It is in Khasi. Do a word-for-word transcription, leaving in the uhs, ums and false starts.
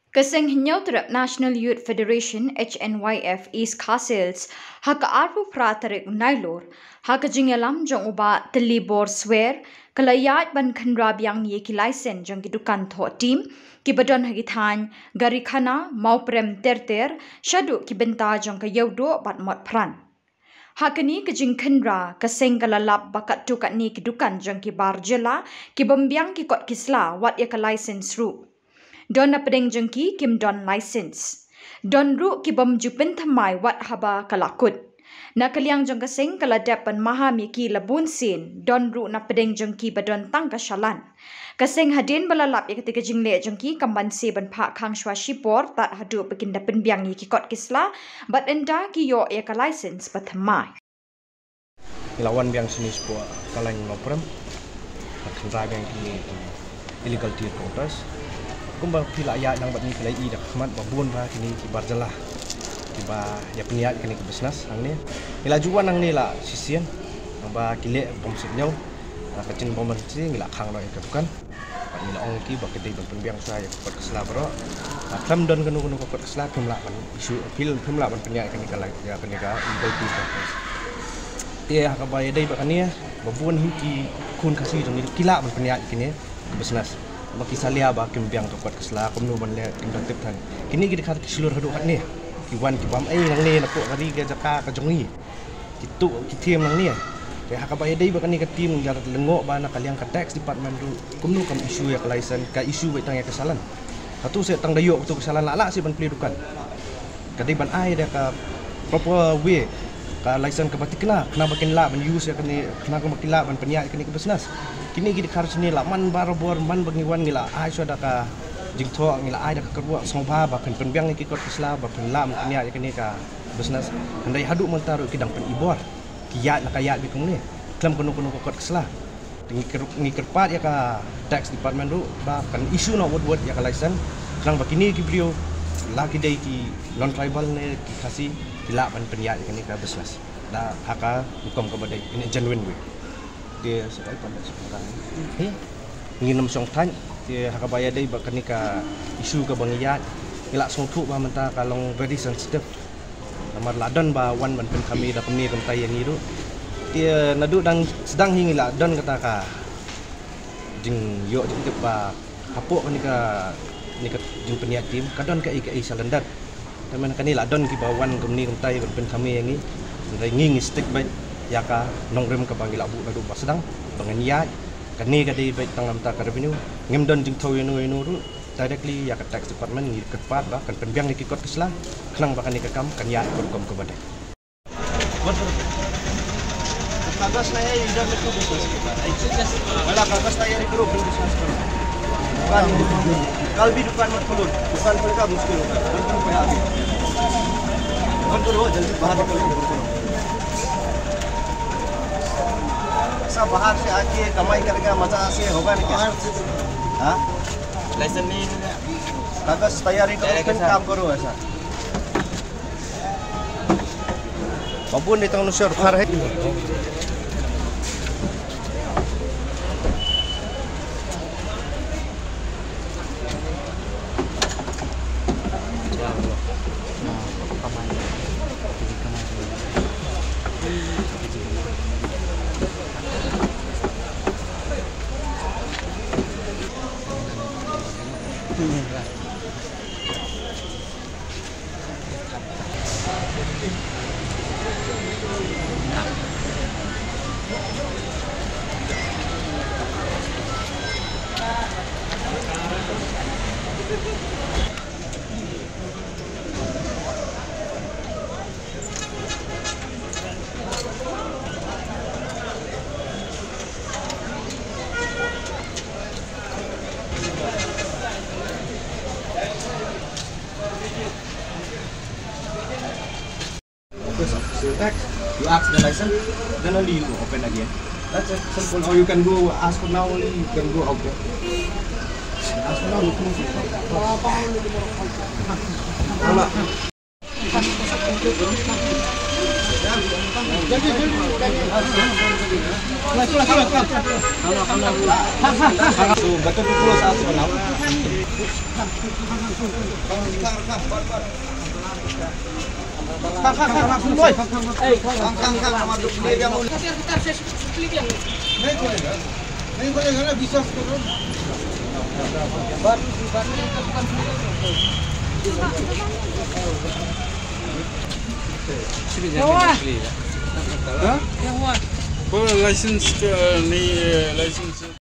Ka Seng Hynñiewtrep National Youth Federation, H N Y F, East Khasi Hills, ha ka arphew phra tarik u Nailur, ha ka jingïalam jong u Bah Tillibor Swer, ka la ïaid ban khynra biang ïa ki license jong ki dukan thoh tim, ki ba don ha ki thaiñ Garikhana, Mawprem ter ter, shaduh ki bynta jong ka Ïewduh bad Motphran. Ha kane ka jingkhynra, ka seng ka la lap ba katto katne ki dukan jong ki bar jylla, ki bym biang ki kot ki sla, wat ïa ka license ruh. Don na pdeng jong ki kim don license. Don ruh ki bym ju pynthymmai wat haba ka la kut. Na ka liang jong ka seng ka la dep ban maham ïa ki la bun sien, don ruh na pdeng jong ki ba don tang ka shalan. Ka seng hadien ba la lap ïa kata ka jingleh jong ki kam banse ban phah khang shuwa shipor, tad haduh ba kin da pynbiang ïa ki kot ki sla, bad ynda ki ïoh ïa ka license ba thymmai. Ngi la wan biang shane shapoh Kalain Mawprem, ba khynra biang kine ki illegal tier quarters. Kumba phi la ïaid lang bad ngi, phi la ïohi da ka khmat ba bun ba kine ki bar jylla kiba ïa pynïaid kane ka business hangne. Ngi la ju wan hangne la shisien, ba ki leh bym suidñiew, la ka jingbymbanse, ngi la khang noh ïa ka dukan. Bad ngi la ong ïa ki ba ki dei ban pynbiang shuwa ïa ka kot ka sla baroh. Ba khlem don kano kano ka kot ka sla, phim lah ban issue, phim, phim lah ban pynïaid ïa kane ka lai-, ïa kane ka illegal tier quarters. Te ha kaba ïadei bad kane, ba bun hi ki khun Khasi jong ngi ki lah ban pynïaid ïa kane ka business. Ba ki salia ba kim biang ka kot ka sla, kumno ban leh kim da tip than. Kine ki dkhar ki shlur haduh katne. Ki wan ki bam ei nangne na poh ka ri ka jaka ka jong ngi. Ki tuh ki team nangne. Te ha kaba ïadei bad kane ka team, ïa lyngngoh ba na ka liang ka tax department ruh kumno kam issue ïa ka license, ka issue beit tang ïa ka shalan. Hato seh tang da ïoh kato ka shalan la lah seh ban plie dukan. Ka dei ban ai da ka proper way, ka license kaba thikna, khnang ba kin lah ban use ïa kane, khnang ba kin lah ban pynïaid ïa kane ka business. Kine ki dkhar shane la man barabor, man ba ngi wan ngi la ai shuwa da ka jingthoh, ngi la ai da ka kyrwoh sngewbha ba phin pynbiang ïa ki kot ki sla ba phin lah ban pynïaid ïa kane ka business. Hynrei haduh mynta ruh ki dang pyn-i bor. Ki ïaid la ka ïaid beit kumne, khlem kano kano ka kot ka sla. Te ngi kyr-, ngi kyrpad ïa ka tax department ruh ba kan issue noh wut wut ïa ka license, khnang ba kine ki briew, la ki dei ki non tribal ne ki Khasi, ki lah ban pynïaid ïa kane ka business da ha ka rukom kaba dei, in a genuine way. Te sa kai pan da sa kai. Ngin ym shong thait, te ha kaba ïadei bad kane ka issue kaba ngi ïaid, ngi la sngewthuh ba mynta ka long very sensitive. Namar la don ba wan ban pynkham da kumne kumtai ïa ngi ruh. Te naduh dang sdang hi ngi la don kata ka jingïoh jingtip ba hapoh kane ka, kane ka jingpynïaid tim ka don kaei kaei shalyndet. Te mynta kane la don kiba wan kumne kumtai ban pynkham ïa ngi. Hynrei ngi ngi stick beit ïa ka nongrim kaba ngi la buh naduh ba sdang ba ngin ïaid. Kane ka dei beit tang namar ka revenue. Ngim don jingthew ïano ïano ruh. Directly ïa ka tax department ngi kyrpad ba kan pynbiang ïa ki kot ki sla, khnang ba kane ka kam kan ïaid ka rukom kaba dei. कागज नहीं है, इधर में क्यों बिजनेस करता है? पहला कागज तैयारी करो, फिर बिजनेस करो। दुकान, कल भी दुकान मत खोलो, दुकान खोलने का मुश्किल होता है। बंद करो, भैया, अभी। बंद करो, जल्दी बाहर निकलो, बंद करो। ऐसा बाहर से आके कमाई करेगा, मजा से होगा ना क्या? हाँ? लाइसेंस नहीं है। कागज तैयारी करो, फिर काम करो ऐसा। Babun ni tang nusia rukhar hai. First, sales tax, you ask the license, then only you open again. That's it, simple. Or you can go ask for now only, you can go out there. Ask for now, you can go. Alamak. Por license ke ni, license.